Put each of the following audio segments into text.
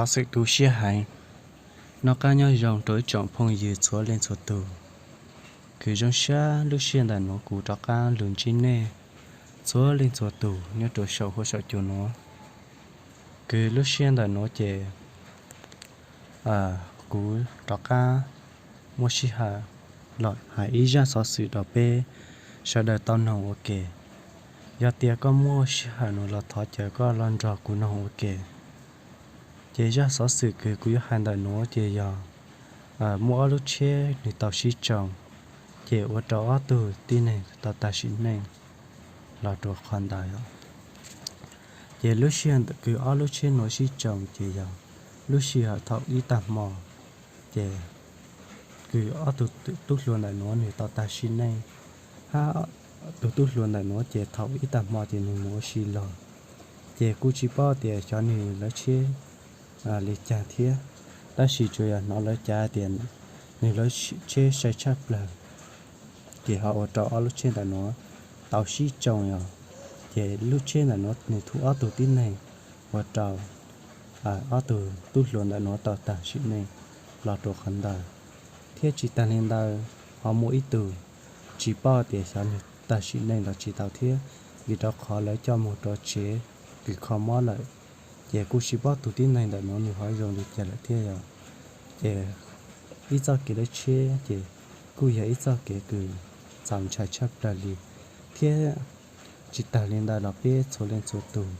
Xov xwm tu siab heev. Noj qab nyob zoo rau ib tsoom phooj ywg txhua leej txhua tus. Kws zoo sab lub sij hawm ntawm nuav kuv rov qab lug ntsib nej txhua leej txhua tus nyob rau saum huab saum cua nuav. Kws lub sij hawm ntawm nuav ces kuv rov qab muaj sij hawm los hais ib zaj xov xwm rau peb sawv daws tau noog ua ke. Yog tias koj muaj sij hawm nuav los thov caw koj los nrog kuv noog ua ke. Ces zaj xov xwm kws kuv yuav hais ntawm nuav ces yog muaj ob lub tsheb nws tau sib tsoo, ces ua rau ob tug tib neeg tau tag sim neej los rau qhov ntawd. Ces lub sij hawm kws ob lub tsheb nuav sib tsoo ces yog lub sij hawm thaum ib tag hmo, ces kws ob tug tub hluas ntawm nuav nws tau tag sim neej, hab tus tub hluas ntawm nuav ces thaum ib tag hmo ces nws mus ua si lug. Ces kuj tsis paub tias xyov nws lawv tsheb li caag thiab, tab sis tsuas yog hnov lawv cav tias nws lawv tsheb sai tshaj plawg, ces ho ua rau ob lub tsheb ntawm nuav tau sib tsoo os. Ces lub tsheb ntawm nuav nws thuv ob tug tib neeg, ua rau ob tug tub hluas ntawm nuav tau tag sim neej los rau qhov ntawd. Thiab tsis tag li ntawd, ho muaj ib tug tsis paub tias xyov nws tag sim neej los tsis tau thiab, vim rau qhov lawv coj moog rau tsev kws kho mob lawm. Ces kuj tsis paub tus tib neeg ntawm nuav nws ho zoo li cas lawm thiab os. Ces ib txoj kev lawv tsheb ces kuj yog ib txoj kev kws txaus ntshai tshaj plawg li. Thiab tsis tag li ntawd los peb txhua leej txhua tus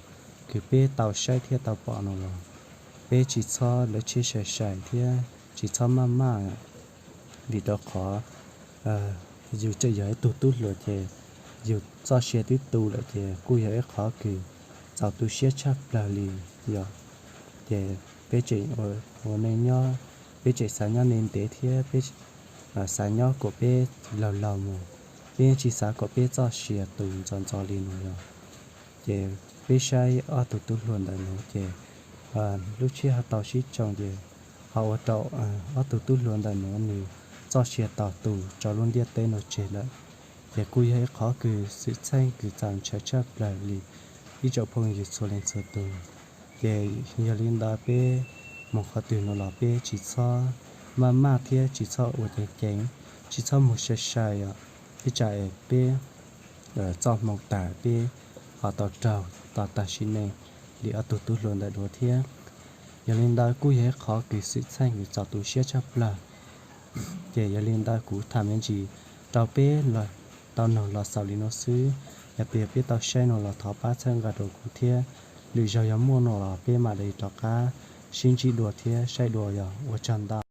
kws peb tau saib thiab tau pom no los, peb tsis txhob lawv tsheb sai sai thiab tsis txhob maj maj, vim rau qhov yus tseem yog ib tug tub hluas ces yus txoj sia twb tu lawm ces kuj yog ib qhov kws txaus tu siab tshaj plawg li os. Ces peb tseem ua neej nyob, peb tseem xav nyob ntev ntev thiab peb xav nyob kom peb laug laug mus, peb yeej tsis xav kom peb txoj sia tu ntxov ntxov li no os. Ces peb saib ob tug tub hluas ntawm nuav ces lub tsheb ho tau sib tsoo ces ho ua rau ob tug tub hluas ntawm nuav nws txoj sia tau tu rau lub ntiaj teb nuav tseg lawm. Ces kuj yog ib qhov kws xwm txheej kws txaus ntshai tshaj plawg li ib tsoom phooj ywg txhua leej txhua tus. Ces yog li ntawd peb moog qhov twg no los peb tsis txhob maj maj thiab tsis txhob ua ceev ceev, tsis txhob mus sai sai os. Ib tsam es peb txoj hmoo tag peb ho tau raug tau tag sim neej li ob tug tub hluas ntawm nuav thiab. Yog li ntawd kuj yog ib qhov kws xwm txheej kws txaus tu siab tshaj plawg. Ces yog li ntawd kuv tham me ntsis rau peb tau noog los xaus li no xwb. Yog tias peb tau saib no los thov pab txhawb nqa rau kuv thiab. Lwm zaug yog muaj no los peb mam li rov qab sib ntsib dua thiab saib dua os. Ua tsaug ntau.